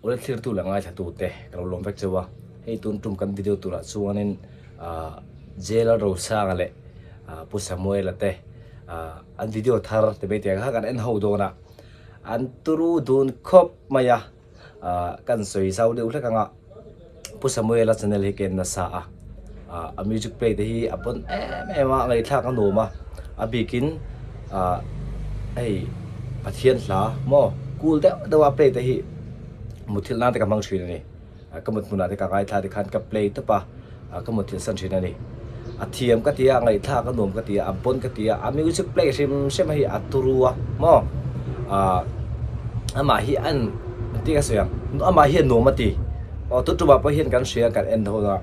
Awle thlirtu leh ngaithla tute ka lo lawm vek cheu a, hei tun tum kan video turah chuanin ah Jail Rosanga leh ah Pu Samuela te ah an video thar ti mai tiang kha kan en ho dawn a, an turu dun khawp mai a. Ah kan sawi zau deuh hlek anga Pu Samuela channel hi ka en nasa a, ah a music play te hi a pawn em em a ngaihthlak a nuam a, a bikin ah hei Pathian hla maw cool deuh deuh a play te hi muthilh nan te ka hmang thin a ni. Ka mut hmunah te ka ngaithla tikhan ka play tawp a, ka mut thilsan thin a ni. A thiam ka ti a, ngaihthlak a nuam ka ti a, a bon ka ti a, a music play hrim hrim hi a turu a maw? Ahh amah hi an engtin ka sawi ang, amah hi a nuam a ti. Aw tun tumah pawh hian kan hria kan en dawn a,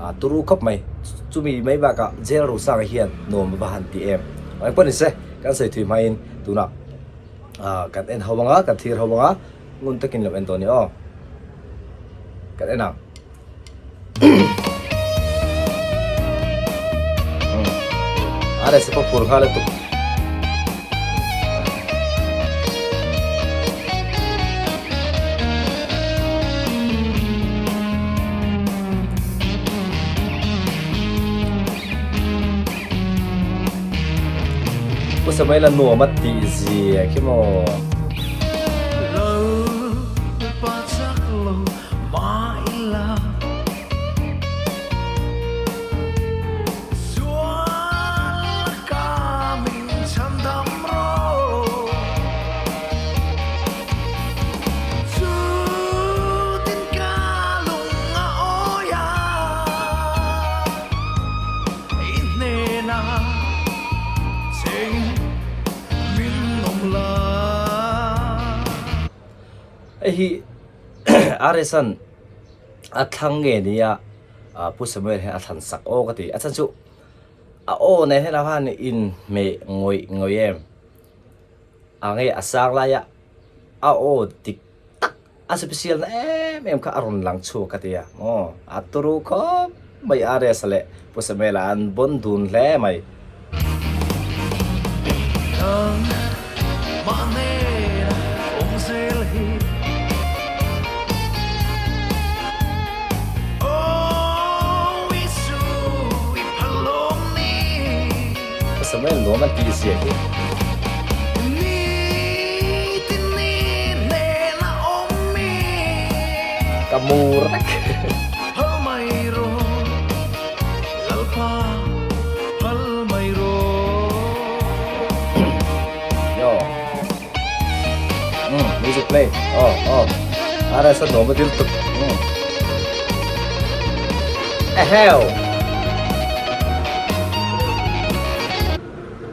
a turu khawp mai. Chumi mai bakah jail Rosanga hian nuam a va han ti em. Engpawh ni se, kan sawi thui hmain tunah kan en ho ang a, kan thlir ho ang a. Ngun takin lo en tawh ni aw. Kan en ang. Are se pawh phur nghal a tuk. Pu Samuela nuam a tih zia khi maw. I hnena cheng min awm la. Hei hi RS-a'n a thlang nge nia Pu Samuel hian a thlan sak aw ka ti. A chhan chu a aw nen hian a va han inhmeh ngawih ngawih em. A nge a sang laia a aw dik tak A special na em em kha a rawn lang chhuak ka ti a, maw? A turu khawp mai RS leh Pu Samuel-a an bawn dun hle mai. Pu Samuel nuam an tih zia hi. Ka mur vek. Yo. Music play. Oh, oh. Ara sa nuam a dil tuk. Eheu.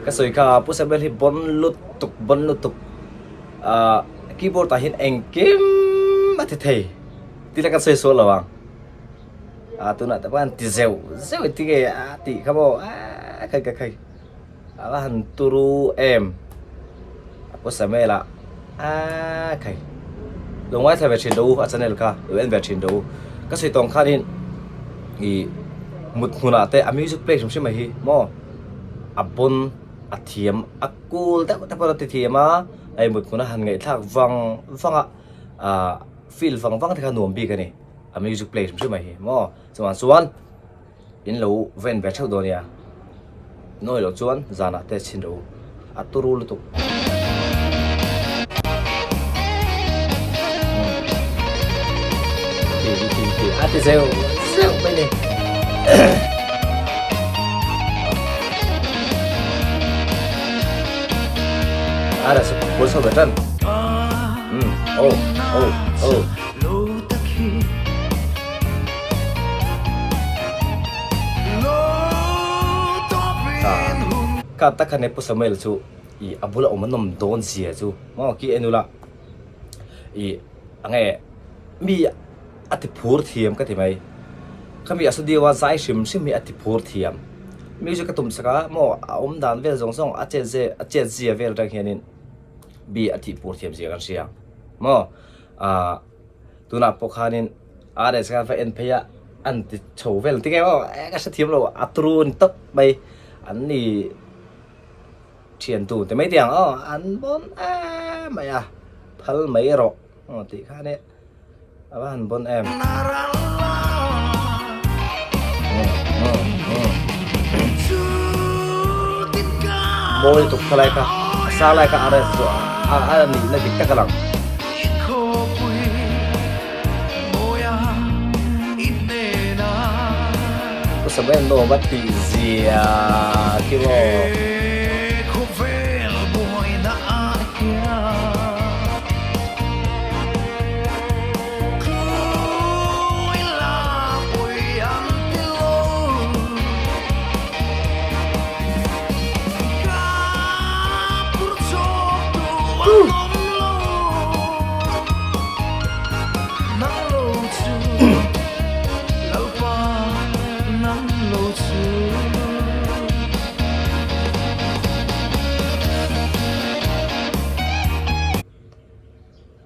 Ka sawi kha Pu Samuel hi bon lutuk bon lutuk ah keyboard ah hian engkim a ti thei tih la kan sawi sual lo ang ah tunah te pawh an ti zeuh zeuh engtin nge a tih kha maw ah khai ka khai a va han turu em Pu Samuel ah ah khai lo ngaithla ve thin rawh u a channel kha lo en ve thin rawh u ka sawi tawng khanin ih mut hmunah te a music play hrim hrim mai hi maw a pawn a thiam a cool deuh te pawh a ti thiam a hei mut hmuna han ngaihthlak vang vang a ah feel vang vang te kha nuam bik a ni a music play hrim hrim mai hi maw chuvang chuan. In lo va en ve theuh dawn nia. Nawi loh chuan zanah te chhin rawh u. A turu lutuk. Ti ti ti a ti zeuh zeuh mai ni. A ra se pur chho ve tan. Oh oh oh. Ka tak khan he Pu Samuel chu i a bula awm a nawm dawn zia chu maw ki en ula i enge mi a ti phur thiam ka ti mai khami a studio a zai hrim hrim hi a ti phur thiam music a tum sak a maw a awm dan vel zawng zawng a chet ze a chet zia vel atang hianin mi a tih phur thiam zia kan hria maw ah. Tunah pawh khanin RS khan va en phei a, an ti chho vel tinge maw e ka hrethiam lo a turu ni tawp mai an ni thian tu ti mai tiang aw an bawn em mai a phal mai rawh aw tih khan e. A va han bon em. Mawi tuk kha lai kha a sa lai kha a rest chu a a nihna dik tak a lang. Pu Samuel nuam a tih zia khi maw.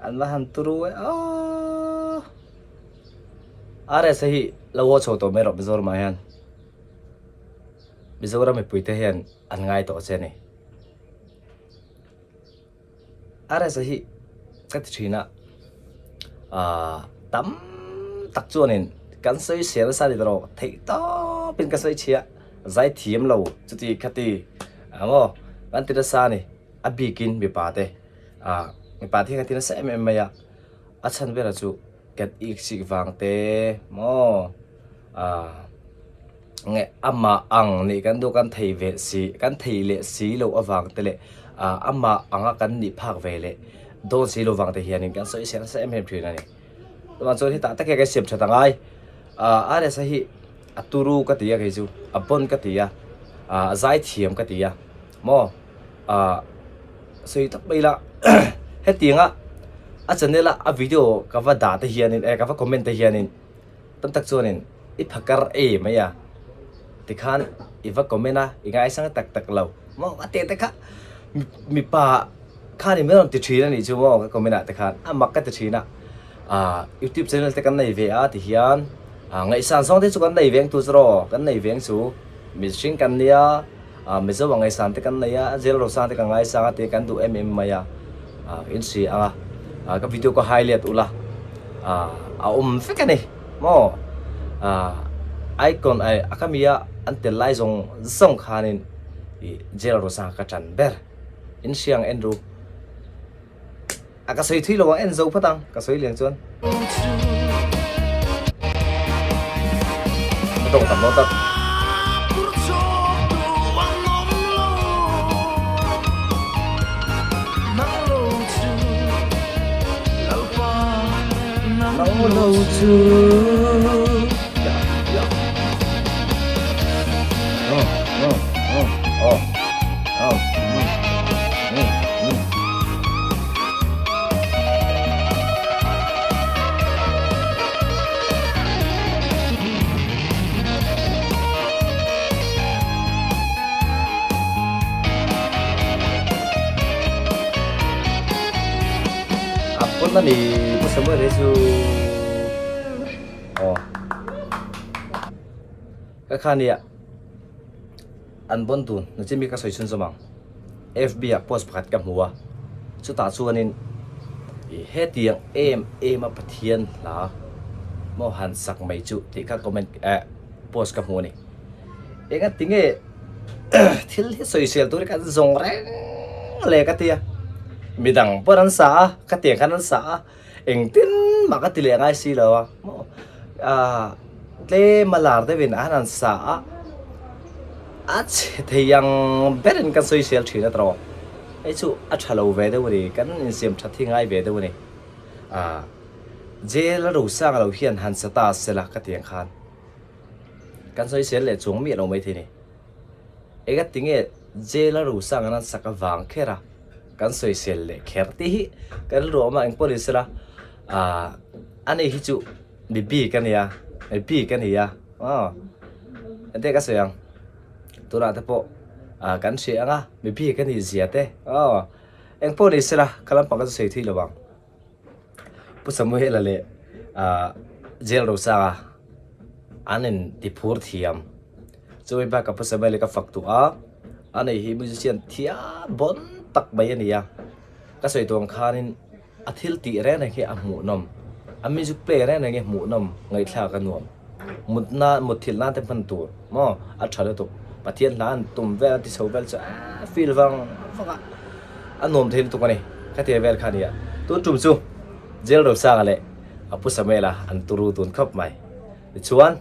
An va han turu e aaa. RS hi lo haw chho tawh mai rawh Mizoramah hian. Mizoram mipuite hian an ngai tawh che a ni. RS hi ka ti thin a aaa tam tak chuanin kan sawi sel nasa ni tawh theih tawpin ka sawi chhia zai thiam lo chuti khati ang aw kan ti nasa a ni. A bikin mipa te ah mipa te hian ka ti nasa em em mai a, a chhan berah chu kan ik sik vang te maw ah nge amah ang nih kan duh kan thei ve si kan thei leh si loh avang te leh ah amah anga kan nih phak ve leh dawn si loh vang te hianin kan sawi sel nasa em em thin a ni. Chuvang chuan hetah tak hian kan siam that angai ah RS-a hi a turu ka ti a kei chu a bon ka ti a ah a zai thiam ka ti a maw. ah sawi tak mai ila hetianga a channel a a video ka va dah te hianin eh ka va comment te hianin tam tak chuanin i phakar e mai a tikhan i va comment a i ngaisang tak tak lo maw a teh te kha mipa khanin min rawn ti thin a nih chu maw ka comment ah te khan a mak ka ti thin a ah youtube channel te kan nei ve a ti hian ah ngaihsan zawng te chu kan nei veng tu chu rawh kan nei veng chu mihring kan nia. Ah Mizo a ngaihsan te kan nei a, Jail Rosang te ka ngaisang a tih kan duh em em mai a, ah in hria ang a, ah ka video ka highlight ula, ah a awm vek a ni maw, ah icon ai a ka mi a an tel lai zawng zawng khanin ih Jail Rosang ka tan ber, in hria ang en ru. A ka sawi thui lo ang en zo phawt ang ka sawi liang chuan. Ka tawng tam lo tak. Nang lo chu. Ya ya. Oh oh oh oh. Oh. Mm. Mm. A pawn a ni Pu Samuel hi chu aw ka kha nia an bon tun nachin mi ka sawi chhunzawm ang. FB ah post pakhat ka hmu a, chutah chuanin ih hetiang em em a Pathian hla maw han sak mai chu tih kha comment eh post ka hmu a ni. Eng a tinge thil hi sawisel tur hi kan zawng reng le ka tia, midang pawh an sa a, khatiang khan an sa a, engtin mah ka ti leh ngai si lo a maw ah tlem a lar deuhin an han sa a a chhe thei ang berin kan sawisel thin a tawh hei chu a tha lo ve deuh a ni kan insiam that hi ngai ve deuh a ni ah jail a rosang lo hian han sa ta sela ka ti ang khan kan sawisel leh chuang miah lo maithei a ni eng a tinge jail a rosang an han sak avang kher a. Kan sawisel leh kher tih hi ka rilru a awm a, engpawh ni sela aah ani hi chu mi bik a nia, mi bik a ni a aw engte ka sawi ang tunah te pawh ah kan hria ang a mi bik a nih zia te aw engpawh ni sela ka lampang ka chu sawi thui lo ang. Pu Samuela leh ah Jail Rosanga an in ti phur thiam. Chumi bakah Pu Samuel hi ka fak duh a, a nei hi musician thiam bawn tak mai a ni a, ka sawi tuang khanin a thil tih reng reng hi a hmuhnawm. A music play reng reng hi hmuhnawm ngaihthlak a nuam. Mutna mutthilh nan te hman tur maw a tha lutuk. Pathian hla an tum vel an ti chho vel chu a feel vang vang a, a nuam thei lutuk a ni. Khatia vel kha a ni a. Tun tum chu Jail Rosanga leh a Pu Samuela an turu tun khawp mai. Tichuan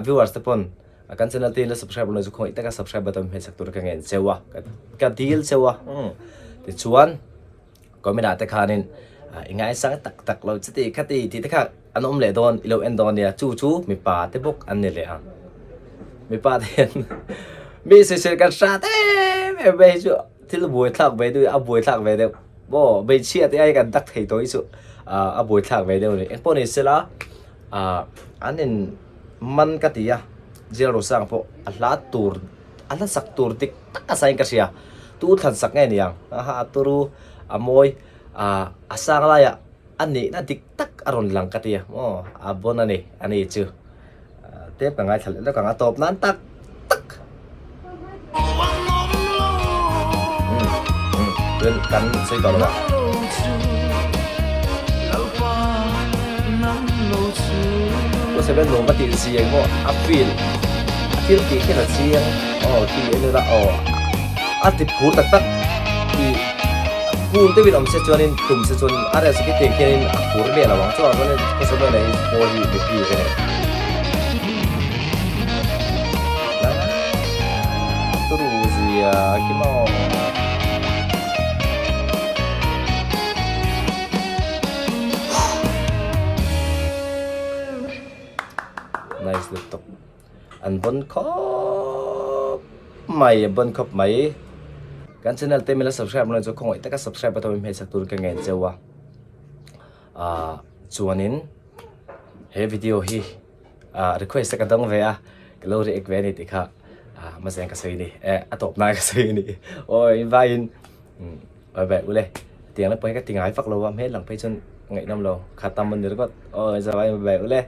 viewers te pawn kan channel te in la subscribe lo chu khawngaih taka subscribe button hmeichhak tur ka ngen cheu a, ka dil cheu a. Tichuan. Comment ah te khanin i ngaisang tak tak lo chuti khati tih te kha an awm leh dawn i lo en dawn nia chu chu mipa te bawk an ni leh ang mipa te hian mi sawisel kan hrat em em mai hi chu thil buai thlak ve deuh a buai thlak ve deuh maw hmeichhia te ai kan dak thei tawh hi chu a buai thlak ve deuh a ni engpawh ni sela ah an in man ka ti a jail rosang pawh a hla tur A hla sak tur dik tak a sain ka hria. Tu thlan sak nge niang? Aha a turu, a mawi, ah a sang laiah a nihna dik tak a rawn lang ka ti a. Maw a bon a ni, a ni chu. Tep ka ngaithla leh lawk ang, a tawp nan tak tak. Umm umm tun kan sawi tawh lo a. Pu Seven nuam ka tih zia emaw a feel a thil tih khian a chiang aw khi en ila aw a ti phur tak tak ih cool deuhin awm se chuanin tum se chuanin a rest khi tiang khianin a phur miah lo ang chuan chuanin Pu Seven a hi ball hi mi bik a ni. Turu zia khi maw. Nice lutuk. An bon khawp mai, a bon khawp mai. Kan channel te mila subscribe lo chu khawngaih taka subscribe atawm hmeichhe tur ka ngen cheu a. Ah chuanin he video hi ah request ka dawng ve a, ka lo react ve a ni tih kha ah hmasa hian ka sawi a ni. Eh a tawp nan ka sawi a ni. Awi vaiin Bye bye ule. Tiang la pawh hi ka ti ngai vak lo a, hmel lang phei chuan ngaihnawm lo. Kha tam a ni ringawt. Aw zawai bye bye ule.